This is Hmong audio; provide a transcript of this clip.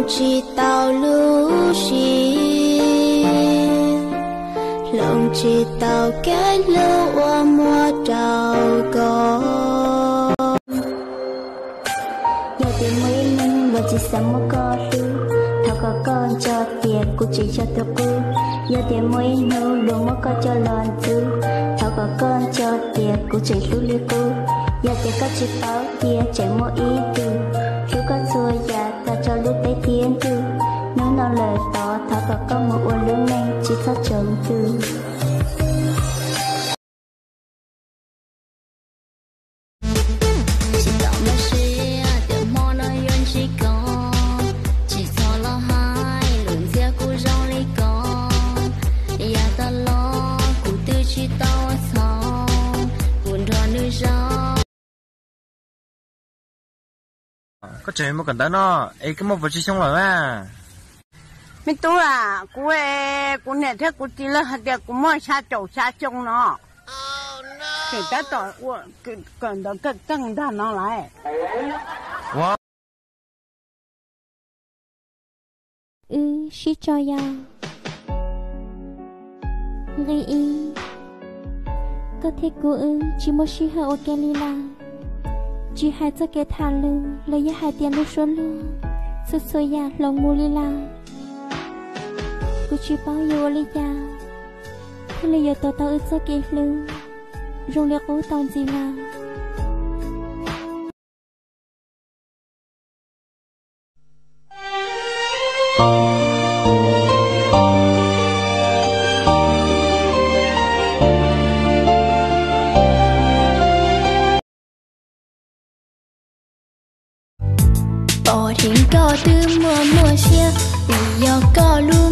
Tsis tau lub siab, hloov tsis tau kev hlub uas muaj rau koj. Yog tias muaj ib hnub luag tsis xav muab koj hlub, thov kom koj nco tias kuv tseem yog tus qub. Yog tias muaj ib hnub luag muab koj coj los ntxub, thov kom koj nco tias kuv tseem hlub li qub. Yog tias koj tsis paub tias tseem muaj ib tug hlub koj txhua yam tag tso lub teb thiab ntuj, hnub no lawm tod thov kom koj mus ua lub neej tsis txhob tsaus ntuj. Tsis tau muaj siab tias hmo no yuav ntsib koj, tsis txhob los hais lus ntxias kuv zoo li koj. Yav tag los kuv twb tsis tau ua txhaum, kuv nrog nws zoo. Koj tseem mus kawm ntawv no es koj muaj puas tsib xyoo lawm na? Me tub a, kuv, kuv niam thiab kuv txiv lawv hais tias kuv muaj xya caum xya xyoo no. Tseem tab tom ua kawm ntawv kawm keej ntag no lawm. Wb sib tso yog nqi ib. Koj thiab kuv wb tsis muaj sij hawm ua ke li lawm. Tsis hais txoj kev tham lus los yog hais tias lub suab luag, txhua txhua yam hloov mus li lawm. Kuv tsis paub yuav ua li cas thiaj li yuav tuav tau wb txoj kev hlub zoo li qub tau ntxiv lawm. Pom dheev koj twb muaj muaj siab, vim yog koj lub